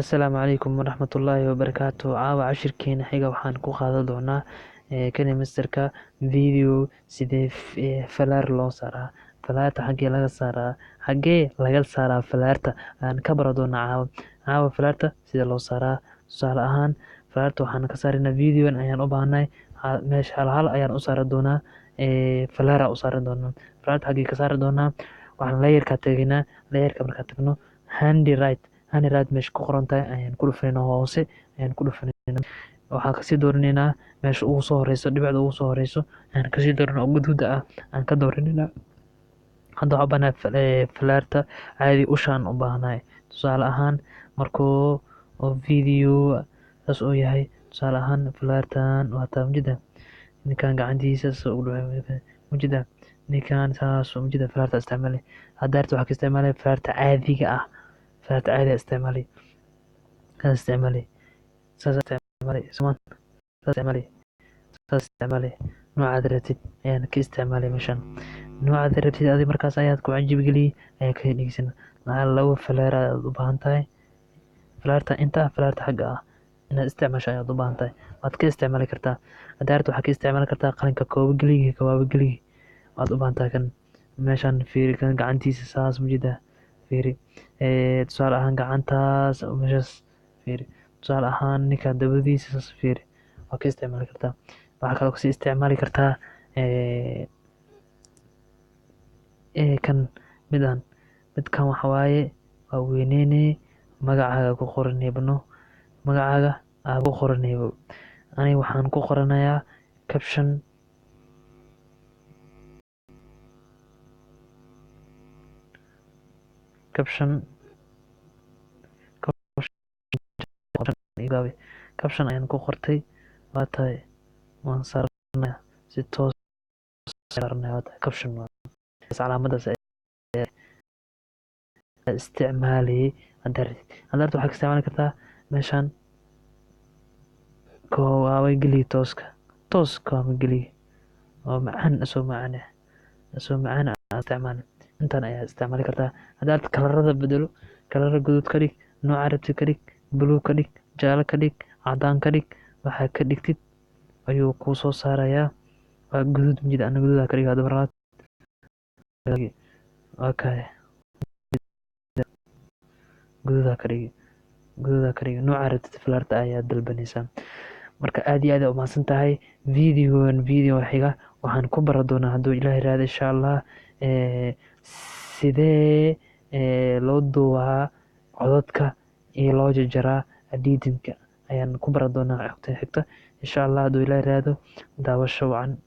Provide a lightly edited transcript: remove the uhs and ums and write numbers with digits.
Asalaamu calaykum waraxmatullaahi wabarakaatu. Caawa cashirkeena xiga waxaan ku qaadan doonaa KineMasterka video sidee falaar loo saaraa, falaarta xagee laga saaraa, xagee laga saaraa falaarta aan ka baran doonaa caawa. Caawa falaarta sida loo saaraa, tusaale ahaan falaarta waxaan ka saaraynaa videogan ayaan u baahannahay, meesha hal hal ayaan u saari doonaa, falaara u saari doonaa. Falaarta xagee ka saari doonaa? Waxaan layerka tegaynaa, layerka markaan tagno handy right, handy right meesha ku qoran tahay ayaan ku dhufanaynaa, hoose ayaan ku dhufanaynaa. Waxaan kasii dooranaynaa meesha ugu soo horeyso, dhibicda ugu soo horeyso ayaan kasii dooranaa oo guduuda ah aan ka dooranaynaa. Hadda waxaan u baahanahay falaarta caadi ushaan u baahanahay. Tusaale ahaan markuu oo video saas uu yahay, tusaale ahaan falaartan waa taa mujida, ninkan gacantiisa saas ugu dhufay mujida, ninkan saas mujida falaarta isticmaalay. Hadda harta waxaa ka isticmaalay falaarta caadiga ah, falaarta caadiga isticmaalay, saas isticmaalay, saas isticmaalay, suman saas isticmaalay, saas isticmaalay. Noocaad rabtid ayaan ka isticmaalay meeshan, noocaad rabtid adi markaas ayaad ku cajib geliyay ayaa ka dhigeysan. Lacag laba falaar ayaad u baahan tahay, falaarta inta, falaarta xagga ah inaad isticmaasho ayaad u baahan tahay. Waad ka isticmaali kartaa. Hadda harta waxaad ka isticmaali kartaa qalinka koobo geligi, kawaabo geligi waad u baahan tahay. Kan meeshan fiiri, kan gacantiisa saas mujida fiiri, tusaale ahaan gacantaas meeshaas fiiri, tusaale ahaan ninka dabadiisa saas fiiri, waad ka isticmaali kartaa. Waxaa kaloo kasii isticmaali kartaa kan midan, midkan waxa waaye waa weyneyne, magacaaga ku qoranebno, magacaaga aa ku qoranebo. Aniga waxaan ku qoranayaa caption, caption, caption ayaan ku qortay. Waa tahay, waan saaranayaa si toos saaranaya. Waa tahay caption, waa calaamadaas ayaa isticmaalayay. Hadda rabtid waxaad ka isticmaali kartaa meeshan koowaaba geliye, tooska, toos kawaaba geliye oo macaan, asoo macaan ah, asoo macaan ah isticmaali. Intan ayaa isticmaali kartaa. Hadda rabtid kalarada bedelo, kalara guduud ka dhig, nooca rabtid ka dhig, buluug ka dhig, jaalo ka dhig, cadaan ka dhig, waxaa ka dhigtid ayuu kuu soo saarayaa. Waa guduud mujida, ana guduud ka dhig. Hadda mar labaad waa kay guduud ka dhigi, guduud ka dhigi. Nooca rabtid falaarta ayaa dalbanaysaa. Marka aad iyo aad u mahadsan tahay. Videogan video xiga waxaan ku baran doonaa hadduu Ilaahay raado insha Allah sidee loo duubaa codadka iyo loo jarjaraa editingka ayaan ku baran doonaa xigta insha Allah hadduu Ilaahay raado. Daawasho wacan.